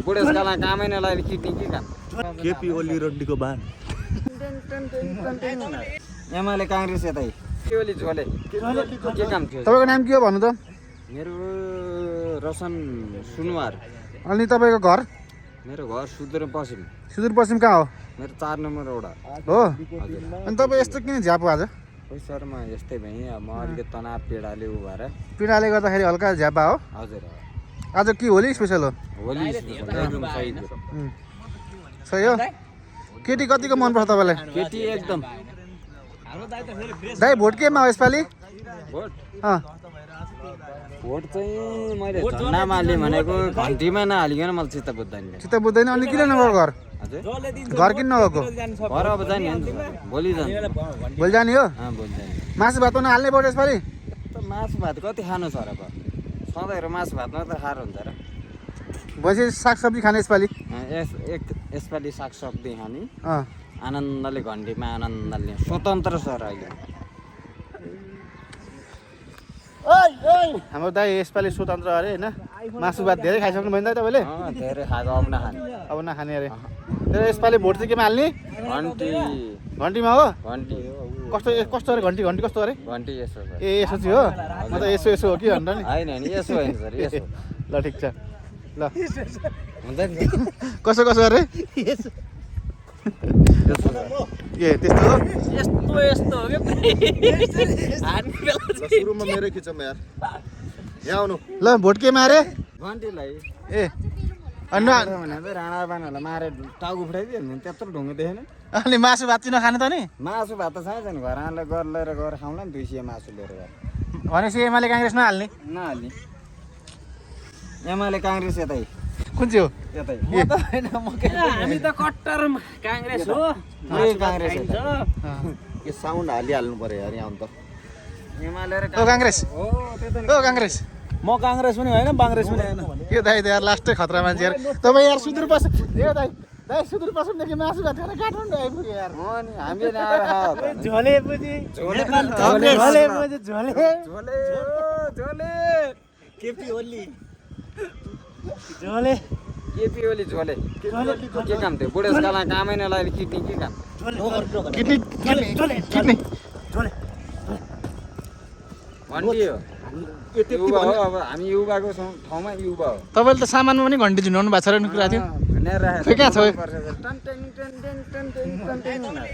बुढेसकालमा कामै नलागेर किट्ने के काम केपी ओली रड्डीको बाण एमाले काङ्ग्रेस यतै के ओली झोले के काम थियो तपाईँको नाम के हो भन्नु त मेरो रोशन सुनवार अनि तपाईँको घर मेरो घर सुदूरपश्चिम सुदूरपश्चिम कहाँ हो मेरो 4 नम्बर वडा हो हजुर अनि तपाईँ यस्तो किन झ्यापो आज खोइ सर म यस्तै भएँ अब म अलिकति तनाव पीडाले उ भएर पीडाले गर्दाखेरि हल्का झ्यापा हो हजुर आज के होली स्पेसल हो होली एकदम सही सही हो केटी कतिको मनपर्छ तपाईँलाई केटी एकदम दाइ भोट केमा हो यसपालि भोट अँ भोट चाहिँ मैले झन्डामा हाल्ने भनेको घन्टीमा नहालिकन मलाई चित्त बुझ्दैन चित्त बुझ्दैन अनि किन नगएको घर हजुर घर किन नगएको घर अब जाने हो नि त भोलि जाने भोलि जाने हो भोलि जाने मासु भातमा नहाल्ने भोट यसपालि त मासु भात कति खानु छ र अब सधैँ मासु भातमा त खाएर हुन्छ र भनेपछि सागसब्जी खाने यसपालि यसपालि सागसब्जी खाने अँ आनन्दले घन्टीमा आनन्दले स्वतन्त्र छ र अहिले हाम्रो दाइ यसपालि स्वतन्त्र अरे होइन मासु भात धेरै खाइसक्नु भयो नि त तपाईँले धेरै खाएको अब नखाने अब नखाने अरे तर यसपालि भोट चाहिँ केमा हाल्ने घन्टी घन्टीमा हो घन्टी कस्तो कस्तो अरे घन्टी घन्टी कस्तो अरे घन्टी यसो छ ए यसो चाहिँ हो म त यसो यसो हो कि भनेर नि होइन नि यसो होइन सर यसो ल ठिक छ ल हुँदैन कसो कसो अरे ए त्यस्तो हो यस्तो हो क्या सुरुमा मेरै खिचौँ यार यहाँ आउनु ल भोट केमा अरे घन्टीलाई ए अनि भने चाहिँ राणा बाणालाई मारेर टाउको फुटाइदियो नि त्यत्रो ढुङ्गा देखेन अनि मासु भात चाहिँ नखाने त नि मासु भात त चाहिन्छ नि घर आँलाई गरेर लिएर गएर खाउँला नि 200 मासु लिएर गएर भनेपछि एमाले काङ्ग्रेस नहाल्ने नहाल्ने एमाले काङ्ग्रेस यतै कुन चाहिँ हो यतै हामी त कट्टर काङ्ग्रेस हो काङ्ग्रेस यतै यो साउन्ड हालिहाल्नु पर्यो यार यहाँ त एमाले र ओ काङ्ग्रेस हो त्यो त ओ काङ्ग्रेस म काङ्ग्रेस पनि होइन बाङ्ग्रेस पनि होइन यो दाइ त यार लास्टै खतरा मान्छे यार तपाईँ यार सुदूरपश्चिम यो दाइ दाइ सुदूरपश्चिमदेखि मासु भात खाएर काठमाडौँ आइपुग्यो यार हो नि हामीले आएर खाऊ झोले बुझी झोले झोले बुझी झोले झोले झोले केपी ओली झोले केपी ओली झोले के काम थियो बुढेसकालमा कामै नलागेर किट्ने के काम किडनी किडनी किडनी घन्टी हो युवा हो अब हामी युवाको ठाउँमा युवा हो तपाईँले त सामानमा पनि घन्टी झुन्डाउनु भएको छ र कुरा थियो भनेर खोइ कहाँ छ? टन टन टन टन टन टन टन